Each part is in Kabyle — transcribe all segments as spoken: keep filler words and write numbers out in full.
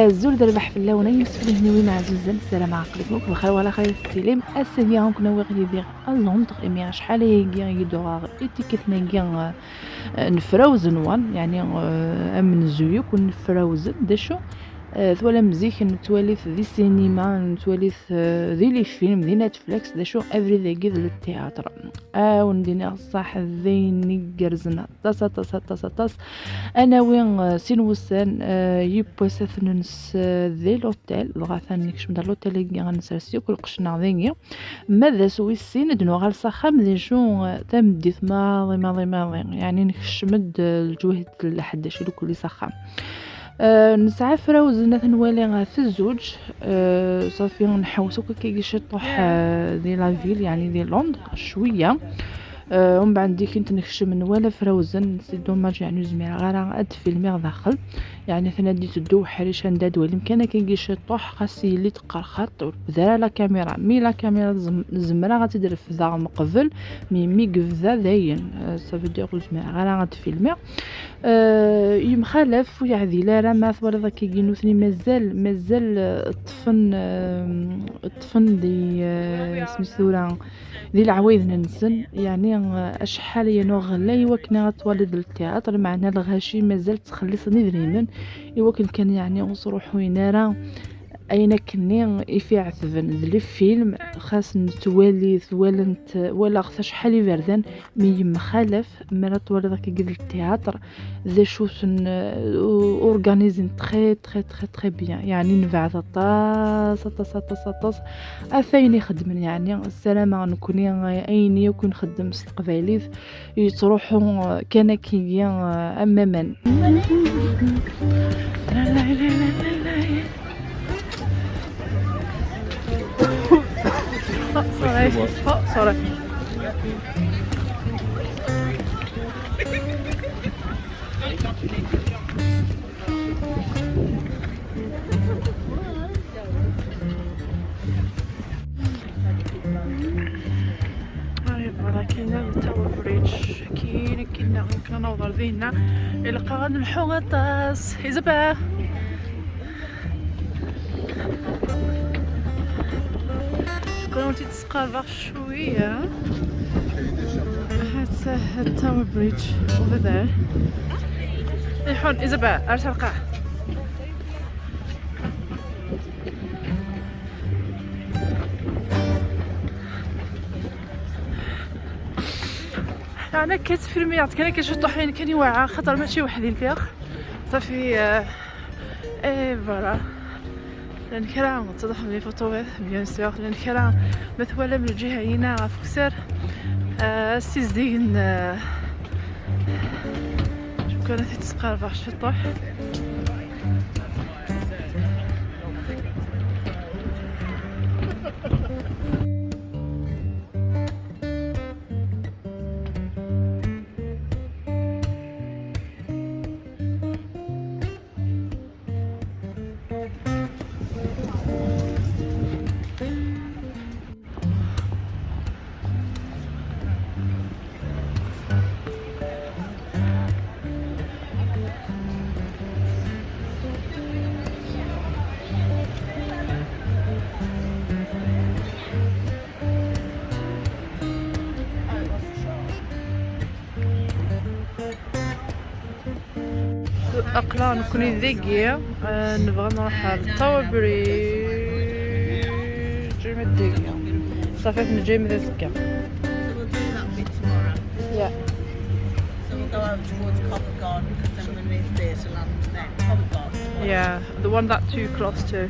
Azul d rrbeḥ fell-awen ay imseflehniwin ɛzuzan, ssarameɣ aql-iken akk bxir wala xir tessilim. Ass-agi ad ken-awiɣ yid-i ɣer Londres, imi acḥal ayagi i d-uɣeɣ itikiṭen-agi, eh, n Frozen one, yeɛni, eh, amenzu yakk n Frozen. D acu, eh, twalam zik nettwali-t di sinima, nettwali-t, eh, di les films, di Netflix, d acu, abrid-agi d le théâtre. Ad wen-d-iniɣ ṣṣeḥ, d ayen igerrzen aṭas, aṭas, aṭas, aṭas. Ad nawi, eh, sin wussan, eh, yiwwas ad t-nens, eh, di l'hôtel, dɣa atan nekcem-d l'hôtel-agi, ad nsers yakk lqecc-nneɣ dagi. Ma d ass wis sin, ad nuɣal s axxam, d acu, eh, tameddit maḍi, maḍi, maḍi, yeɛni nekcem-d, eh, lǧuhd n lḥedd, acu lukli s axxam. Eh, nesɛa Frozen ad t-nwali ɣef zzuǧ, eh, ṣafi nḥewwes akk akkagi ciṭuḥ, eh, di la ville, yeɛni di Londres, cwiya. Eh, umbeɛd dikint nekcem nwala Frozen, c'est dommage, yeɛni ur zmireɣ ara ad filmiɣ daxel. Yeɛni atan ad d-iteddu uḥric anda ad walim kan akkagi ciṭuḥ, xas yili teqqerxaṭ, ur tebda ara la caméra. Mi la caméra zem-, zemreɣ ad tt-id-refdeɣ meqbel, mi, mi yebda dayen, eh, ça veut dire ur zmireɣ ara ad filmiɣ. Eh, yemxalaf, ur yeɛdil ara ma twaliḍ akkagi nutni mazal, mazal, eh, ṭṭfen, eh, ṭṭfen di, eh, isem-is tura, di leɛwayed-nsen, yeɛni, eh, acḥal yenuɣ ɣlay i wakken ad twaliḍ le théâtre, meɛna lɣaci mazal ttxelliṣen idrimen i wakken kan, yeɛni, ur sruḥuyen ara ayen akkenni i f-iɛetben d les films, xas nettwali, twalamt, walaɣ-t acḥal iberdan, mi yemxalaf, mi ara twaliḍ akkagi di le théâtre, d acu-ten, euh, organisen très, très, très, très bien. Yeɛni, nebɛed aṭas, aṭas, aṭas, aṭas. Ata ayen ixeddmen, yeɛni, ssarameɣ nekni ayen yakk i nxeddem s teqbaylit yettruḥu, euh, kan akkagi, euh, am aman. Oh, sorry. Oh, sorry. Ay, voilà, كاينة Tower Bridge. كاين، كاين، يمكن نوض دينا. إلا قاعد نحو غطاس. إزبا. كنت تسقى شوية. هاد، هاد Tower Bridge over there. يحون إزبا، أرسل قاع. انا كتفيلمي، عرفت، كان كنشوف طحين كان يوعى، خاطر ماشي وحدي نفيق. صافي، آه، اي فوالا. لان كرا تضح من لي فوتوغرافي، بيان سور، لان كرا مثولا من الجهه هنا في كسر. آه، سيزدين، آه، شكرا في تسقار باش شطوح. Aql-aɣ nekkni dagi, eh, nebɣa nruḥ ar Tower Bridge, imi d dagi. Ṣafi, ad neǧǧ imi d azekka. So we'll do that bit tomorrow. Yeah. So we'll go over towards Covent Garden, because then we're going to be at Theatreland, then Covent Garden. Yeah, the one that too close to.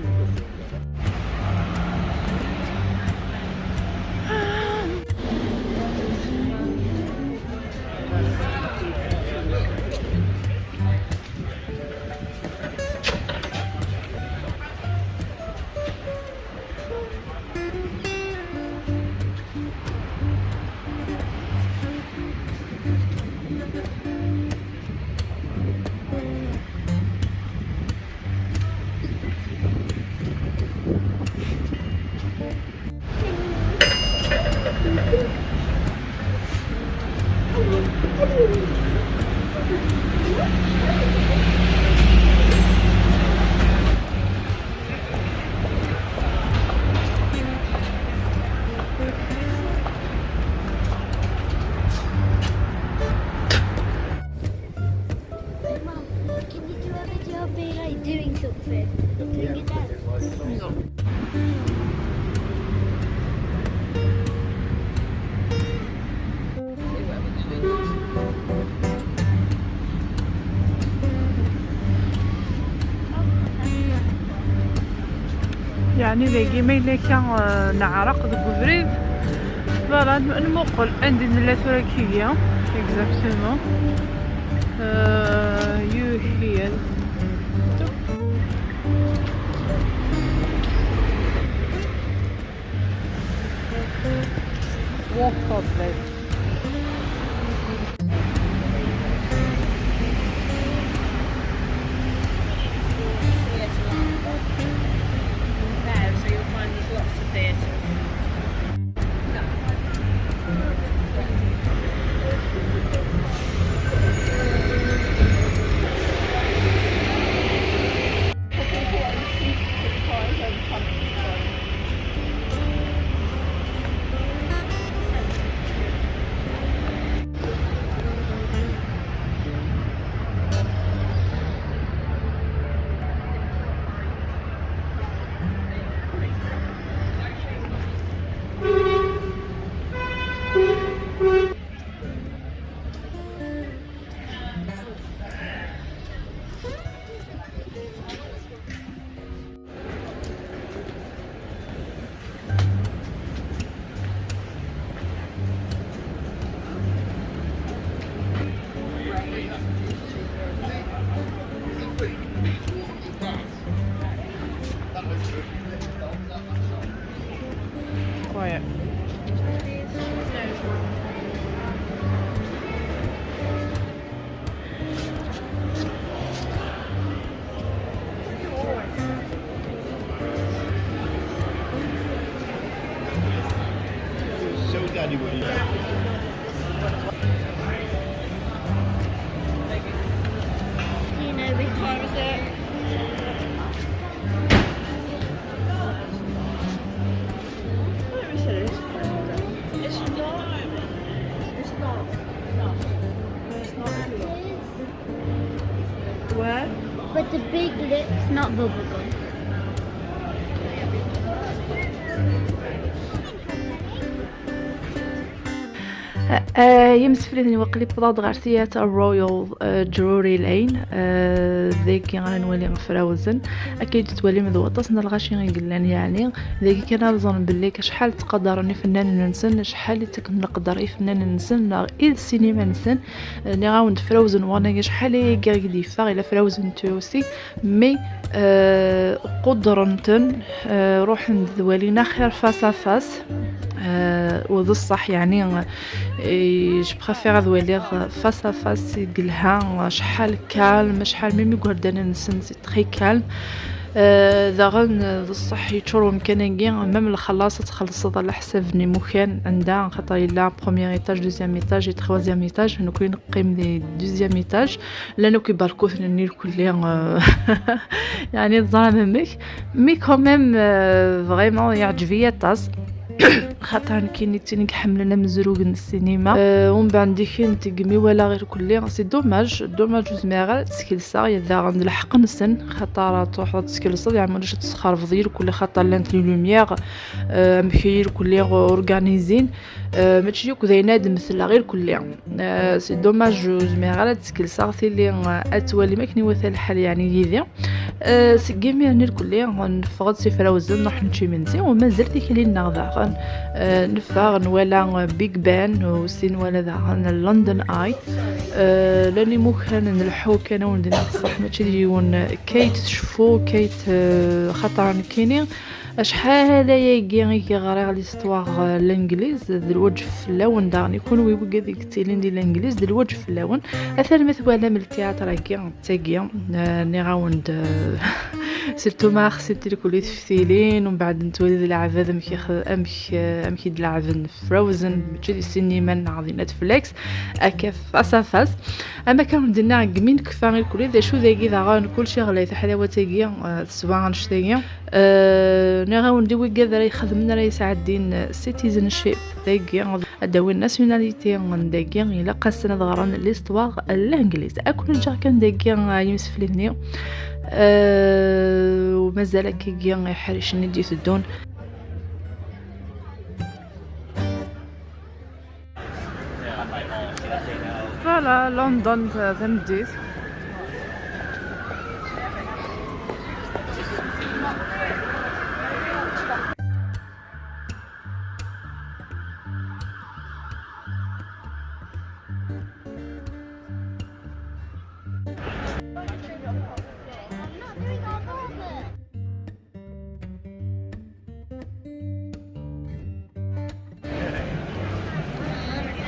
Look big. Look at that. يعني دايما ما يلا كان نعرق ديك البريد. Voilà، نموقل عندي نلا ثورة كيكيا. Exactement. يو هي. Walk for bread. Quiet. What? But the big lips, not bubblegum. Imsefliden, waqil wwḍeɣ-d ɣer Theatre Royal, Drury Lane. Dagi ara nwali Frozen. Akka i d-tettwalim d waṭas n lɣaci i yellan, yeɛni dagi kan ara ẓren belli acḥal ttqadaren ifennanen-nsen, acḥal i ttaken leqder ifennanen-nsen neɣ i d ssinima-nsen. Nniɣ-awen-d Frozen one-agi acḥal ayagi i d-yeffeɣ, ila Frozen two aussi, mais qudren-ten, ruḥen d walin axir face à face. U d ṣṣeḥ, yeɛni, je préfère ad waliɣ face à face i yelha, acḥal calme, acḥal même igerdan-nsen très calme. Daɣen d ṣṣeḥ yeččur wemkan-agi, même lxalas ad txellṣeḍ ɛla ḥsab n imukan anda, xaṭer yella premier étage, deuxième étage et troisième étage. Nekkni neqqim di deuxième étage. Llan akk iberkuten-nni irkelli, yeɛni teẓram amek. Mais quand même, vraiment yeɛǧeb-iyi aṭas. Xaṭer nekkini d tin i iḥemmlen amezrug n ssinima. Umbeɛd, deg-i mi walaɣ irkelli, c'est dommage, dommage ur zmireɣ ara ad skelseɣ. Daɣen d lḥeqq-nsen, xaṭer ad truḥeḍ ad tskelseḍ, yeɛni ulac ad tesxerbeḍ irkelli, xaṭer llant les lumières, amek irkelli organizin. Mačči akk d ayen ad d-metleɣ irkelli. C'est dommage ur zmireɣ ara ad skelseɣ tili ad twalim akken iwata lḥal, yeɛni yid-i. Seg yimir-nni irkelli neffeɣ-d si Frozen, nruḥ nečč imensi, u mazal tikli-nneɣ daɣen. Neffeɣ nwala Big Ben, u sin nwala daɣen London Eye. Llan imukan nleḥḥu kan, awen-d-nniɣ ṣṣeḥ, mačči d yiwen. Kate tceffu, Kate, xaṭer nekkini acḥal ayagi i ɣriɣ l'histoire n Langliz, d lwaǧeb fell-awen daɣen, i kunwi wigad i yettilin di Langliz, d lwaǧeb fell-awen. Atan ma twalam ltiyaṭr-agi, d tagi, nniɣ-awen-d, surtout ma xsint irkelli teftilin, umbeɛd nettwali d leɛbad amek, amek, amek i d-leɛben Frozen, mačči di ssinima neɣ di Netflix, akka face à face. Ama kan d-nniɣ deg mi nekfa irkelli, d acu dagi daɣen, kulci ɣlay, taḥlawat-agi teswa annect-agi. Nniɣ-awen-d i wigad ara ixedmen, ara yesɛeddin citizenship dagi, ad d-awin nationalité n dagi, ilaq-asen ad ɣren l'histoire n Langliz. Ad ken-ǧǧeɣ kan dagi, ay imsefliden-nni. Euh, ومازال هكاكيا يحرشني دي تدون. Voilà, London, euh, tameddit.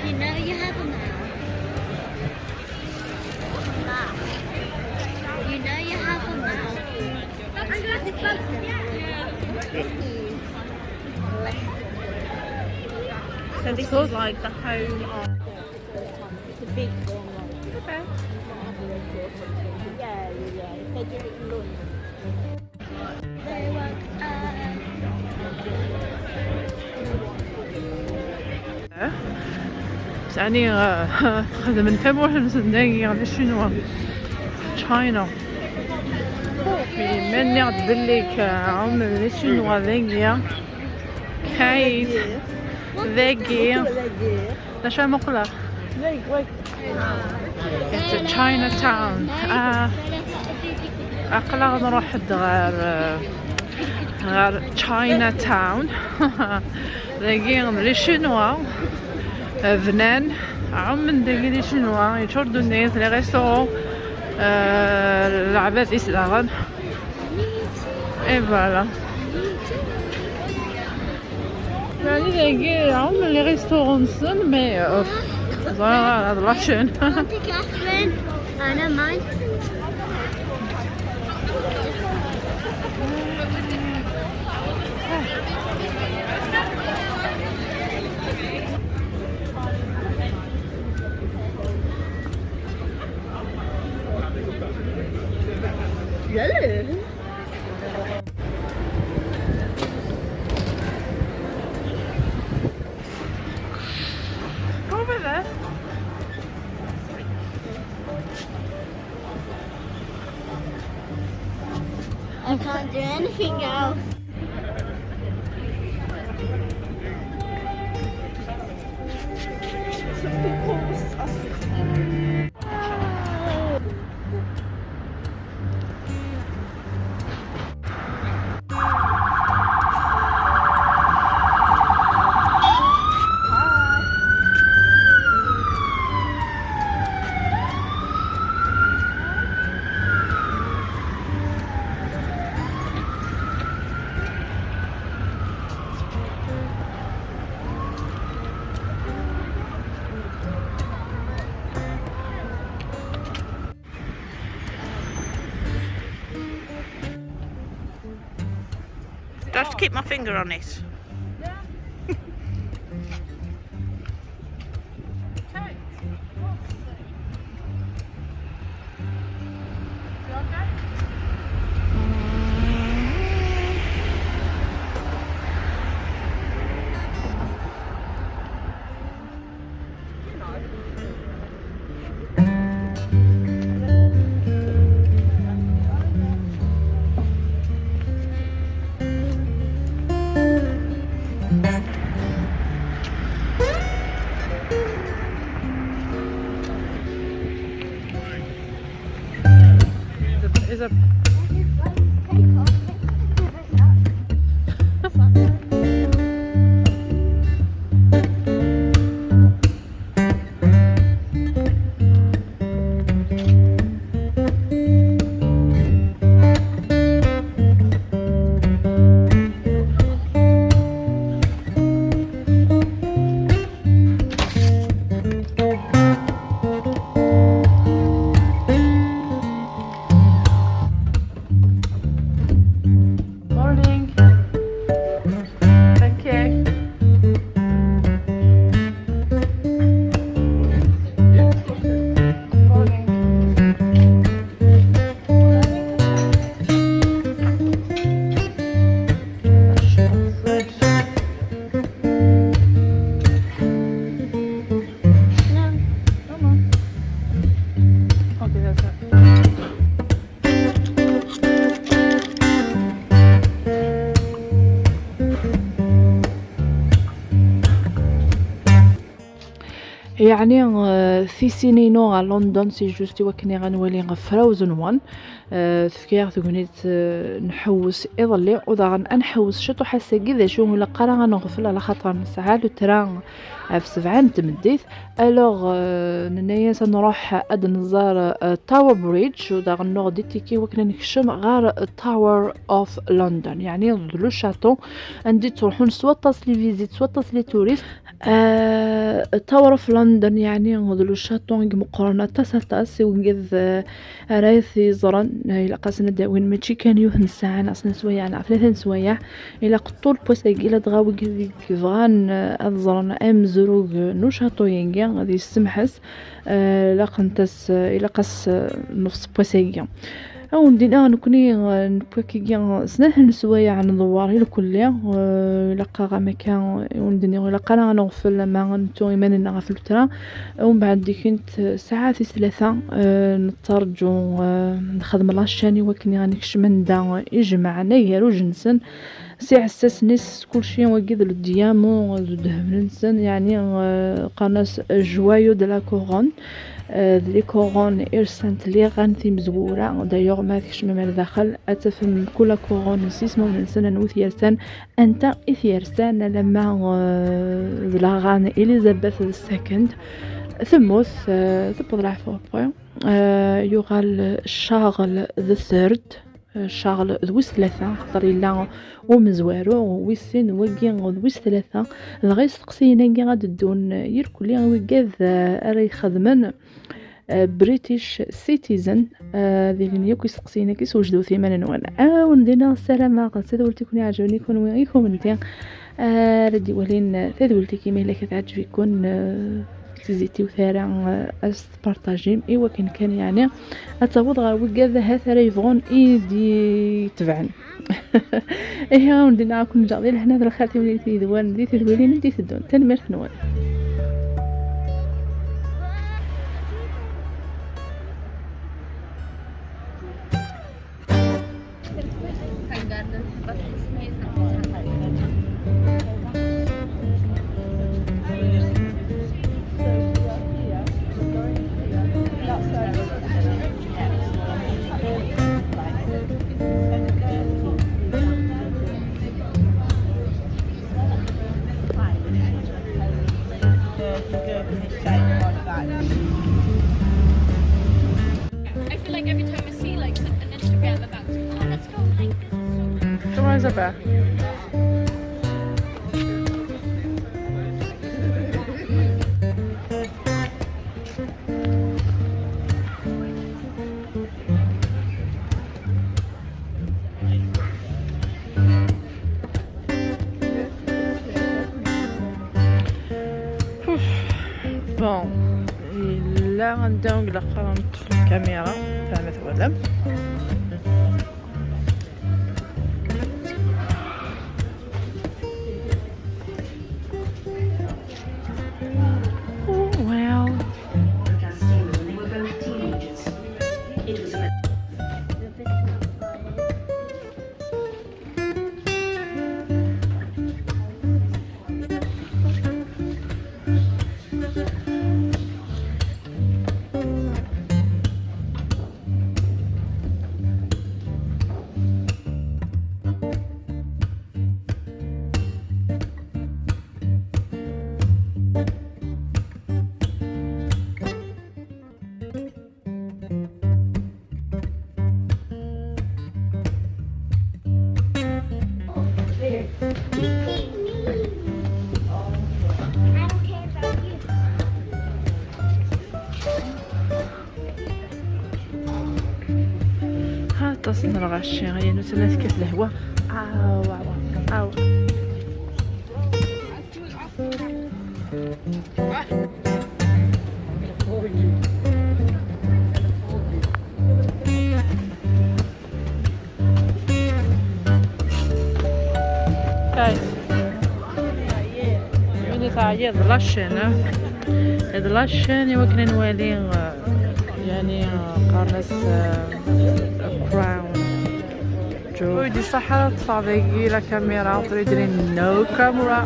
You know you have a mouth. You know you have a mouth. So this is like the home of. It's a big one. Okay. Yeah, yeah, yeah. If they do it in London. They want, uh, يعني، آه، خدمن tamurt-nsen dagi, les Chinois. China. Melmi nniɣ-d belli k-, آه، عموما les Chinois dagi. Kate. Dagi. D acu ara muqleɣ? It's a Chinatown. Ah, aql-aɣ nruḥ-d ɣer, ɣer Chinatown. Dagi, les Chinois bnan, ɛummen dagi les Chinois, yeččur ddunit, les restaurants, ah, leɛbad-is daɣen. Et voilà. يعني دايرين les restaurants نسن، mais، آه، ضرر هذا لاشين. Auntie Catherine, أنا ماي. يلا. Over there. I can't do anything else. Do I have to keep my finger on it? Is it, is it Yeɛni, eh, tisin-inu ɣer London, c'est juste i wakken i ɣa nwali Frozen One. Eh, tefka-yaɣ tegnit, eh, nḥewwes iḍelli, u daɣen ad nḥewwes ciṭuḥ ass-agi, d acu ur ilaq ara ad neɣfel, ala xaṭer nesɛa le train ɣef sebɛa n tmeddit. Alors, eh, nenna-yas ad nruḥ ad nẓer, eh, Tower Bridge, u daɣen nuɣ-d itiki wakken ad nekcem ɣer Tower of London, yeɛni d le château anda i ttruḥun s waṭas les visites, s waṭas les touristes. Ah, Tower of London, yeɛni d le château i imeqqren aṭas, aṭas, i wigad, eh, ara t-yeẓren, eh, ilaq-asen ad d-awin mačči kan yiwet n ssaɛa neɣ snat swayeɛ neɣ tlata n swayeɛ. Ilaq ṭul n wass-agi, ladɣa wigad i yebɣan, eh, ad ẓren amezrug n ucatu-agi, ad yessemḥes, eh, ilaq-as, eh, ilaq-as, eh, nnefṣ n wass-agi. Awen-d-iniɣ nekkni, eh, newwi akkagi snat n swayeɛ nḍewwer i lkulli, eh, ilaq-aɣ am akka, awen-d-iniɣ ilaq ara ad neɣfel ama nettu iman-nneɣ ɣef le train, umbeɛd dikint ssaɛa tis tlata, eh, nettarǧu, eh, nxedm la chaîne i wakken ad nekcem anda i jemɛen agerruj-nsen. S iɛessasen-is, s kulci, wagi d le diamant, d ddheb-nsen, yeɛni, eh, qqaren-as joyau de la couronne. Eh, d les couronnes i rsant les reines timezwura. D'ailleurs, ma tkecmem ar daxel, ad tafem kul couronne s yismawen-nsen, anwa i t-yersan, anta i t-yersan, alamma, eh, d la reine Elizabeth the second. Temmut, eh, tewweḍ leɛfu après. Eh, yuɣal Charles the third. Charles d wis tlata, axaṭer yella umezwaru, wis sin, wagi d wis tlata. Dɣa isteqsiyen-agi ad d-ddun irkelli i wigad, eh, ara ixedmen, eh, British citizen, eh, ad ilin yakk isteqsiyen-agi, swejdet iman-nwen. Awen-d-iniɣ ssarameɣ d tadwilt i ken-iɛeǧben i kenwi, i kunemti, eh, ara d-iwalin tadwilt-agi, ma yella teɛǧeb-iken, eh, tizitiwt ara, eh, as-tpartajim i wakken kan, yeɛni, ad taweḍ ɣer wigad ahat ara yebɣun i d-itebɛen. Ihi, awen-d-iniɣ ad ken-ǧǧeɣ di lehna d lxir, timlilit yid-wen di tedwilin i d-iteddun. Tanemmirt-nwen. I feel like every time I see, like, an Instagram about, oh, let's go, like, this is so Comment ça va? Bon, yella anda i ilaq ara neṭṭef lkamira, tama twalam. Oh, well. Aṭas n lɣaci, ay nutni tekkat lehwa. Aw, aw, aw. Guys, win i teɛyiḍ d la chaîne, eh? D la chaîne i wakken ad nwali, eh, yani, eh, qqaren-as, eh, crown. Ur yi-d-iṣaḥ ara ṭṭfeɣ dagi la caméra, ur yedri no camera.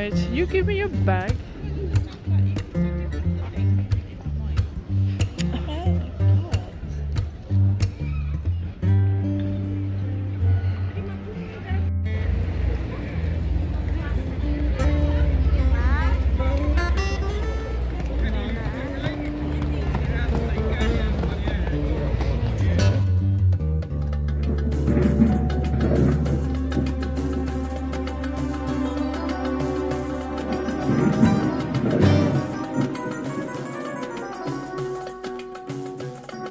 Right, you give me your bag.